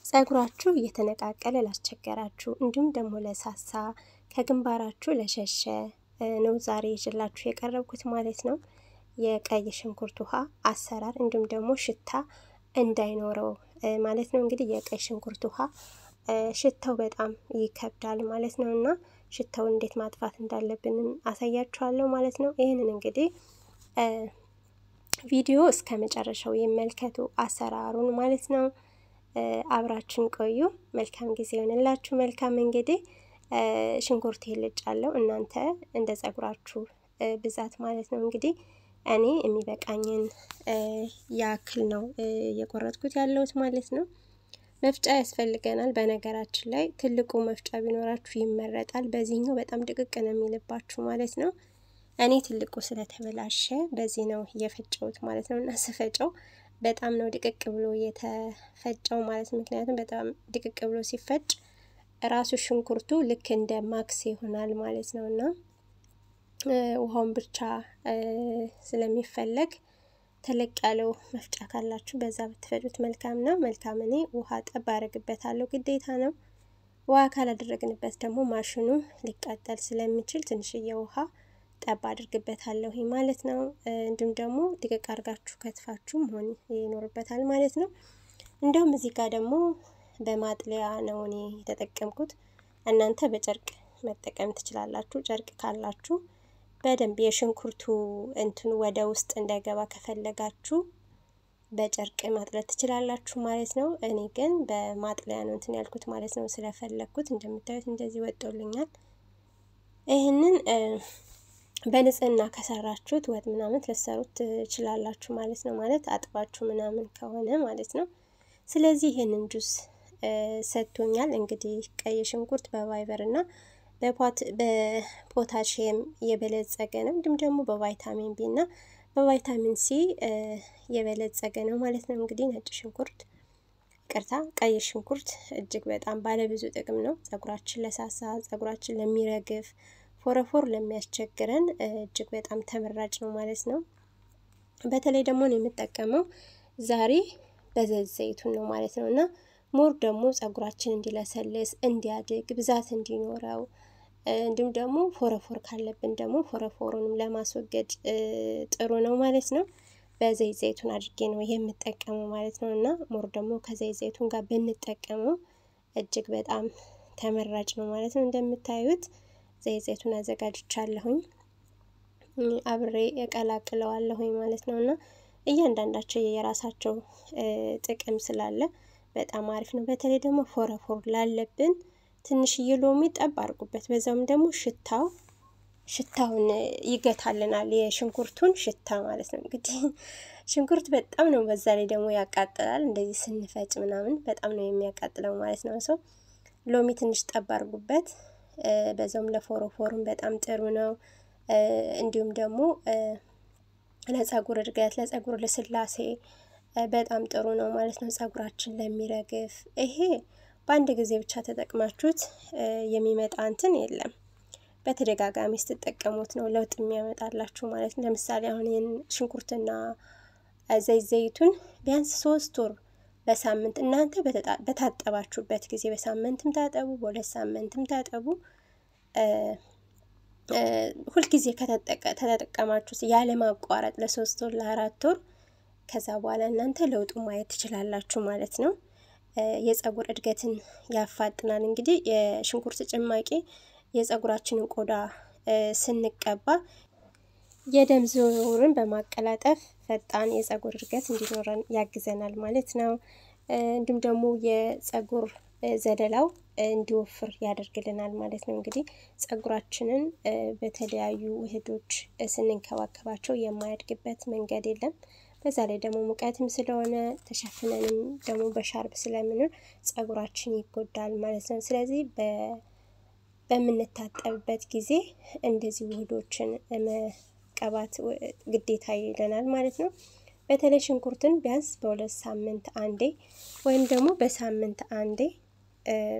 ጸጉራችሁ እየተነቃቀለ ላስቸገራችሁ፣ እንዲሁም ደግሞ ለሳሳ፣ ከግንባራችሁ ለሸሸ ነው ዛሬ ይዤላችሁ የቀረብኩት ማለት ነው። የቀይ ሽንኩርት ውሃ አሰራር እንዲሁም ደግሞ ሽታ እንዳይኖረው ማለት ነው። እንግዲህ የቀይ ሽንኩርት ውሃ ሽታው በጣም ይከብዳል ማለት ነው፣ እና ሽታውን እንዴት ማጥፋት እንዳለብንም አሳያችኋለሁ ማለት ነው። ይህንን እንግዲህ ቪዲዮ እስከ መጨረሻው ይመልከቱ አሰራሩን ማለት ነው። አብራችን ቆዩ። መልካም ጊዜ ይሆንላችሁ። መልካም፣ እንግዲህ ሽንኩርት ይልጫለሁ፣ እናንተ እንደ ጸጉራችሁ ብዛት ማለት ነው። እንግዲህ እኔ የሚበቃኝን ያክል ነው እየቆረጥኩት ያለሁት ማለት ነው። መፍጫ ያስፈልገናል። በነገራችን ላይ ትልቁ መፍጫ ቢኖራችሁ ይመረጣል። በዚህኛው በጣም ድቅቅ ነው የሚልባችሁ ማለት ነው። እኔ ትልቁ ስለተበላሸ በዚህ ነው እየፈጨሁት ማለት ነው። እና ስፈጨው በጣም ነው ድቅቅ ብሎ የተፈጨው ማለት ነው። ምክንያቱም በጣም ድቅቅ ብሎ ሲፈጭ ራሱ ሽንኩርቱ ልክ እንደ ማክስ ይሆናል ማለት ነው፣ እና ውሃውን ብቻ ስለሚፈለግ ተለቅ ያለው መፍጫ ካላችሁ በዛ ብትፈጩት መልካም ነው። መልካም፣ እኔ ውሃ ጠብ አደርግበታለሁ፣ ግዴታ ነው። ውሃ ካላደረግንበት ደግሞ ማሽኑ ሊቃጠል ስለሚችል ትንሽዬ ውሃ ጠብ አድርግበታለሁ ማለት ነው። እንዲሁም ደግሞ ድቅቅ አድርጋችሁ ከትፋችሁ መሆን ይኖርበታል ማለት ነው። እንዲሁም እዚህ ጋር ደግሞ በማጥለያ ነው እኔ የተጠቀምኩት። እናንተ በጨርቅ መጠቀም ትችላላችሁ። ጨርቅ ካላችሁ በደንብ የሽንኩርቱ እንትኑ ወደ ውስጥ እንዳይገባ ከፈለጋችሁ በጨርቅ ማጥለት ትችላላችሁ ማለት ነው። እኔ ግን በማጥለያ ነው እንትን ያልኩት ማለት ነው፣ ስለፈለግኩት። እንደምታዩት እንደዚህ ወጦልኛል። ይህንን በንጽህና ከሰራችሁት ወጥ ምናምን ልትሰሩት ትችላላችሁ ማለት ነው። ማለት አጥባችሁ ምናምን ከሆነ ማለት ነው። ስለዚህ ይህንን ጁስ ሰጥቶኛል። እንግዲህ ቀይ ሽንኩርት በቫይበር እና በፖታሽየም የበለጸገ ነው። እንዲሁም ደግሞ በቫይታሚን ቢ እና በቫይታሚን ሲ የበለጸገ ነው ማለት ነው። እንግዲህ ነጭ ሽንኩርት፣ ይቅርታ፣ ቀይ ሽንኩርት እጅግ በጣም ባለብዙ ጥቅም ነው። ጸጉራችን ለሳሳ፣ ጸጉራችን ለሚረግፍ፣ ፎረፎር ለሚያስቸግረን እጅግ በጣም ተመራጭ ነው ማለት ነው። በተለይ ደግሞ ነው የምጠቀመው ዛሬ በዘይት ዘይቱን ነው ማለት ነው፣ እና ሞር ደግሞ ጸጉራችን እንዲለሰልስ፣ እንዲያድግ፣ ብዛት እንዲኖረው፣ እንዲሁም ደግሞ ፎረፎር ካለብን ደግሞ ፎረፎሩንም ለማስወገድ ጥሩ ነው ማለት ነው። በዘይት ዘይቱን አድርጌ ነው የምጠቀመው ማለት ነው፣ እና ሞር ደግሞ ከዘይት ዘይቱን ጋር ብንጠቀመው እጅግ በጣም ተመራጭ ነው ማለት ነው። እንደምታዩት ዘይት ዘይቱን አዘጋጅቻለሁኝ፣ አብሬ እቀላቅለዋለሁኝ ማለት ነው፣ እና እያንዳንዳቸው የራሳቸው ጥቅም ስላለ በጣም አሪፍ ነው። በተለይ ደግሞ ፎረፎር ላለብን ትንሽዬ ሎሚ ጠብ አድርጉበት። በዛውም ደግሞ ሽታው ሽታውን ይገታልናል፣ የሽንኩርቱን ሽታ ማለት ነው። እንግዲህ ሽንኩርት በጣም ነው፣ በዛ ላይ ደግሞ ያቃጥላል። እንደዚህ ስንፈጭ ምናምን በጣም ነው የሚያቃጥለው ማለት ነው። ሰው ሎሚ ትንሽ ጠብ አድርጉበት። በዛውም ለፎረፎሩም በጣም ጥሩ ነው። እንዲሁም ደግሞ ለጸጉር እድገት፣ ለጸጉር ልስላሴ በጣም ጥሩ ነው ማለት ነው። ጸጉራችን ለሚረግፍ ይሄ በአንድ ጊዜ ብቻ ተጠቅማችሁት የሚመጣ እንትን የለም። በተደጋጋሚ ስትጠቀሙት ነው ለውጥ የሚያመጣላችሁ ማለት ነው። ለምሳሌ አሁን ይህን ሽንኩርትና ዘይት ዘይቱን ቢያንስ 3 ወር በሳምንት እናንተ በታጠባችሁበት ጊዜ፣ በሳምንትም ታጠቡ፣ በ2 ሳምንትም ታጠቡ፣ ሁልጊዜ ከተጠቀማችሁት ያለማቋረጥ ለ3 ወር፣ ለ4 ወር፣ ከዛ በኋላ እናንተ ለውጡ ማየት ትችላላችሁ ማለት ነው። የጸጉር እድገትን ያፋጥናል። እንግዲህ የሽንኩርት ጭማቂ የጸጉራችንን ቆዳ ስንቀባ የደም ዝውውርን በማቀላጠፍ ፈጣን የጸጉር እድገት እንዲኖረን ያግዘናል ማለት ነው። እንዲሁም ደግሞ የጸጉር ዘለላው እንዲወፍር ያደርግልናል ማለት ነው። እንግዲህ ጸጉራችንን በተለያዩ ውህዶች ስንንከባከባቸው የማያድግበት መንገድ የለም። በዛ ላይ ደግሞ ሙቀትም ስለሆነ ተሸፍነንም ደግሞ በሻርፕ ስለምንል ጸጉራችን ይጎዳል ማለት ነው። ስለዚህ በምንታጠብበት ጊዜ እንደዚህ ውህዶችን መቀባት ግዴታ ይለናል ማለት ነው። በተለይ ሽንኩርትን ቢያንስ በ2 ሳምንት አንዴ ወይም ደግሞ በሳምንት አንዴ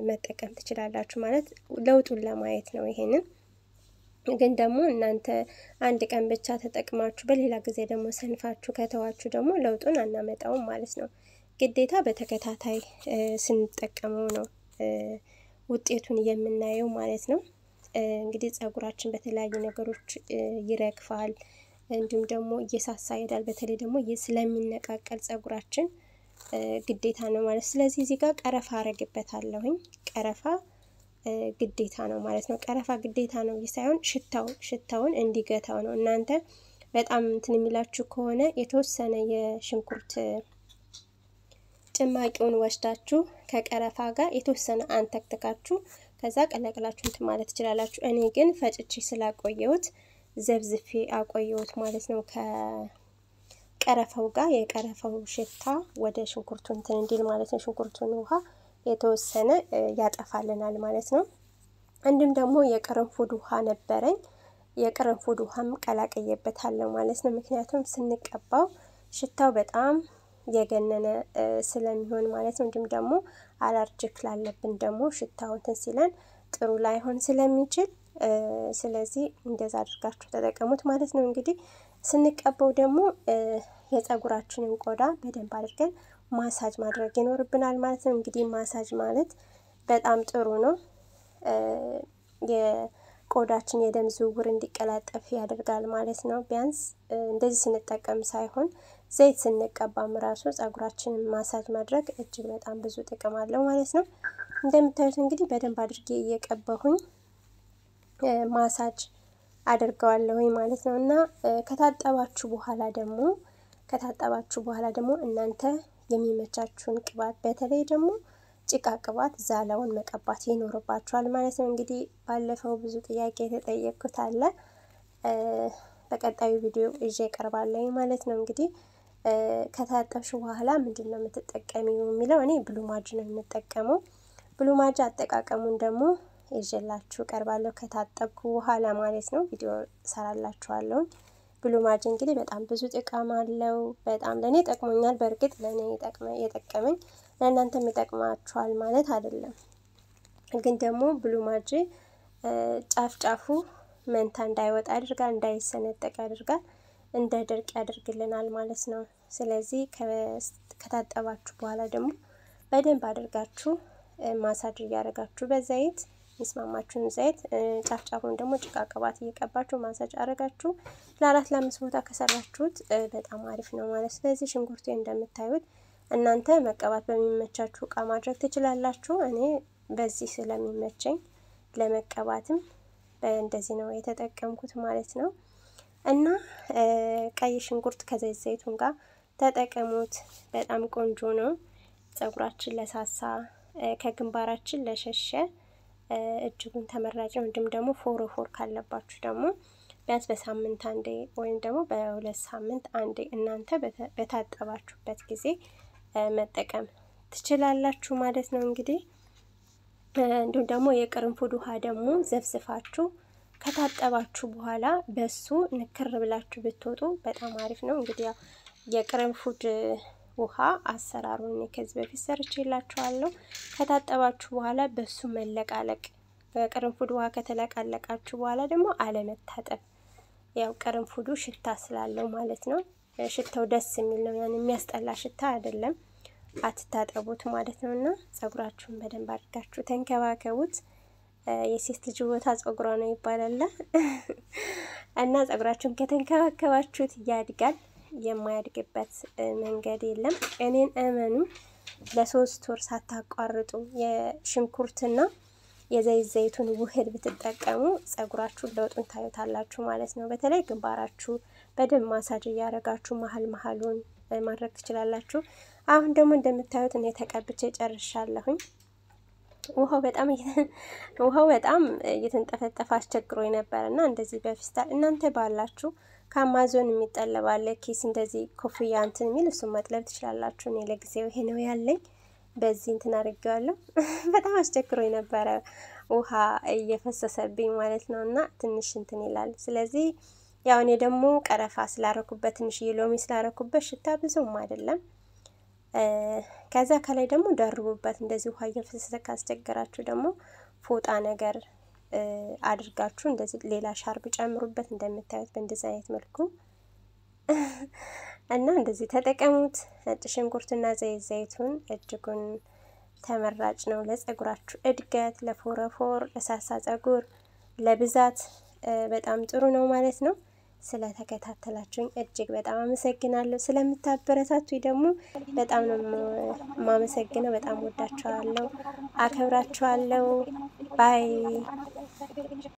መጠቀም ትችላላችሁ፣ ማለት ለውጡን ለማየት ነው። ይሄንን ግን ደግሞ እናንተ አንድ ቀን ብቻ ተጠቅማችሁ በሌላ ጊዜ ደግሞ ሰንፋችሁ ከተዋችሁ ደግሞ ለውጡን አናመጣውም ማለት ነው። ግዴታ በተከታታይ ስንጠቀመው ነው ውጤቱን የምናየው ማለት ነው። እንግዲህ ጸጉራችን በተለያዩ ነገሮች ይረግፋል፣ እንዲሁም ደግሞ እየሳሳ ይሄዳል። በተለይ ደግሞ ስለሚነቃቀል ጸጉራችን ግዴታ ነው ማለት። ስለዚህ እዚህ ጋር ቀረፋ አረግበታለሁኝ። ቀረፋ ግዴታ ነው ማለት ነው። ቀረፋ ግዴታ ነው ሳይሆን ሽታውን እንዲገታው ነው። እናንተ በጣም እንትን የሚላችሁ ከሆነ የተወሰነ የሽንኩርት ጭማቂውን ወስዳችሁ ከቀረፋ ጋር የተወሰነ አንተክትካችሁ ከዛ ቀላቅላችሁ እንትን ማለት ትችላላችሁ። እኔ ግን ፈጭቼ ስላቆየሁት ዘብዝፌ አቆየሁት ማለት ነው ከቀረፋው ጋር፣ የቀረፋው ሽታ ወደ ሽንኩርቱ እንትን እንዲል ማለት ነው። ሽንኩርቱን ውሃ የተወሰነ ያጠፋልናል ማለት ነው። እንዲሁም ደግሞ የቅርንፉድ ውሃ ነበረኝ። የቅርንፉድ ውሃም ቀላቅዬበታለሁ ማለት ነው። ምክንያቱም ስንቀባው ሽታው በጣም የገነነ ስለሚሆን ማለት ነው። እንዲሁም ደግሞ allergic ላለብን ደግሞ ሽታው እንትን ሲለን ጥሩ ላይሆን ስለሚችል ስለዚህ እንደዛ አድርጋችሁ ተጠቀሙት ማለት ነው። እንግዲህ ስንቀባው ደግሞ የጸጉራችንን ቆዳ በደንብ አድርገን ማሳጅ ማድረግ ይኖርብናል ማለት ነው። እንግዲህ ማሳጅ ማለት በጣም ጥሩ ነው። የቆዳችን የደም ዝውውር እንዲቀላጠፍ ያደርጋል ማለት ነው። ቢያንስ እንደዚህ ስንጠቀም ሳይሆን ዘይት ስንቀባም ራሱ ጸጉራችንን ማሳጅ ማድረግ እጅግ በጣም ብዙ ጥቅም አለው ማለት ነው። እንደምታዩት እንግዲህ በደንብ አድርጌ እየቀባሁኝ ማሳጅ አድርገዋለሁኝ ማለት ነው። እና ከታጠባችሁ በኋላ ደግሞ እናንተ የሚመቻችሁን ቅባት፣ በተለይ ደግሞ ጭቃ ቅባት ዛላውን መቀባት ይኖርባችኋል ማለት ነው። እንግዲህ ባለፈው ብዙ ጥያቄ የተጠየቅኩት አለ። በቀጣዩ ቪዲዮ ይዤ እቀርባለሁ ማለት ነው። እንግዲህ ከታጠብሽ በኋላ ምንድን ነው የምትጠቀሚው የሚለው፣ እኔ ብሉማጅ ነው የምጠቀመው። ብሉማጅ አጠቃቀሙን ደግሞ ይዤላችሁ እቀርባለሁ ከታጠብኩ በኋላ ማለት ነው። ቪዲዮ እሰራላችኋለሁ። ብሉማጅ እንግዲህ በጣም ብዙ ጥቅም አለው። በጣም ለእኔ ጠቅሞኛል። በእርግጥ ለእኔ የጠቀመኝ ለእናንተም ይጠቅማችኋል ማለት አይደለም። ግን ደግሞ ብሉማጅ ጫፍ ጫፉ መንታ እንዳይወጣ ያደርጋል፣ እንዳይሰነጠቅ ያደርጋል፣ እንደ ድርቅ ያደርግልናል ማለት ነው። ስለዚህ ከታጠባችሁ በኋላ ደግሞ በደንብ አድርጋችሁ ማሳጅ እያደረጋችሁ በዘይት፣ የሚስማማችሁን ዘይት፣ ጫፍ ጫፉን ደግሞ ጭቃ ቅባት እየቀባችሁ ማሳጅ አደረጋችሁ ለአራት ለአምስት ቦታ ከሰራችሁት በጣም አሪፍ ነው ማለት። ስለዚህ ሽንኩርቴ እንደምታዩት እናንተ መቀባት በሚመቻችሁ እቃ ማድረግ ትችላላችሁ። እኔ በዚህ ስለሚመቸኝ ለመቀባትም እንደዚህ ነው የተጠቀምኩት ማለት ነው። እና ቀይ ሽንኩርት ከዘይት ዘይቱን ጋር ተጠቀሙት። በጣም ቆንጆ ነው። ጸጉራችን ለሳሳ፣ ከግንባራችን ለሸሸ እጅጉን ተመራጭ ነው። እንዲሁም ደግሞ ፎሮፎር ካለባችሁ ደግሞ ቢያንስ በሳምንት አንዴ ወይም ደግሞ በ2 ሳምንት አንዴ እናንተ በታጠባችሁበት ጊዜ መጠቀም ትችላላችሁ ማለት ነው። እንግዲህ እንዲሁም ደግሞ የቅርንፉድ ውሃ ደግሞ ዘፍዝፋችሁ ከታጠባችሁ በኋላ በሱ ንክር ብላችሁ ብትወጡ በጣም አሪፍ ነው። እንግዲህ ያው የቅርንፉድ ውሃ አሰራሩን እኔ ከዚህ በፊት ሰርቼላችኋለሁ። ከታጠባችሁ በኋላ በሱ መለቃለቅ፣ በቅርንፉድ ውሃ ከተለቃለቃችሁ በኋላ ደግሞ አለመታጠብ። ያው ቅርንፉዱ ሽታ ስላለው ማለት ነው። ሽታው ደስ የሚል ነው። ያን የሚያስጠላ ሽታ አይደለም። አትታጠቡት ማለት ነው። እና ጸጉራችሁን በደንብ አድርጋችሁ ተንከባከቡት። የሴት ልጅ ቦታ ጸጉሯ ነው ይባላል። እና ጸጉራችሁን ከተንከባከባችሁት ያድጋል። የማያድግበት መንገድ የለም። እኔን እመኑ። ለ3 ወር ሳታቋርጡ የሽንኩርትና የዘይት ዘይቱን ውህድ ብትጠቀሙ ጸጉራችሁን ለውጡን ታዩታላችሁ ማለት ነው። በተለይ ግንባራችሁ በደንብ ማሳጅ እያደረጋችሁ መሀል መሀሉን ማድረግ ትችላላችሁ። አሁን ደግሞ እንደምታዩት እኔ ተቀብቼ ጨርሻለሁኝ። ውሃው በጣም እየተንጠፈጠፈ አስቸግሮኝ ነበር እና እንደዚህ በፊስታል፣ እናንተ ባላችሁ ከአማዞን የሚጠለብ አለ፣ ኪስ እንደዚህ ኮፍያ እንትን የሚል፣ እሱን መጥለብ ትችላላችሁ። እኔ ለጊዜው ይሄ ነው ያለኝ። በዚህ እንትን አድርጌዋለሁ። በጣም አስቸግሮኝ ነበረ ውሃ እየፈሰሰብኝ ማለት ነው እና ትንሽ እንትን ይላል። ስለዚህ ያው እኔ ደግሞ ቀረፋ ስላረኩበት፣ ትንሽዬ ሎሚ ስላረኩበት ሽታ ብዙም አይደለም። ከዛ ከላይ ደግሞ ደርቡበት። እንደዚህ ውሃ እየፈሰሰ ካስቸገራችሁ ደግሞ ፎጣ ነገር አድርጋችሁ እንደዚህ ሌላ ሻርፕ ጨምሩበት። እንደምታዩት በእንደዚህ አይነት መልኩ እና እንደዚህ ተጠቀሙት። ነጭ ሽንኩርትና ዘይት ዘይቱን እጅጉን ተመራጭ ነው ለጸጉራችሁ እድገት፣ ለፎረፎር፣ ለሳሳ ጸጉር፣ ለብዛት በጣም ጥሩ ነው ማለት ነው። ስለተከታተላችሁኝ እጅግ በጣም አመሰግናለሁ። ስለምታበረታቱኝ ደግሞ በጣም ነው የማመሰግነው። በጣም ወዳችኋለሁ፣ አከብራችኋለሁ። Bye።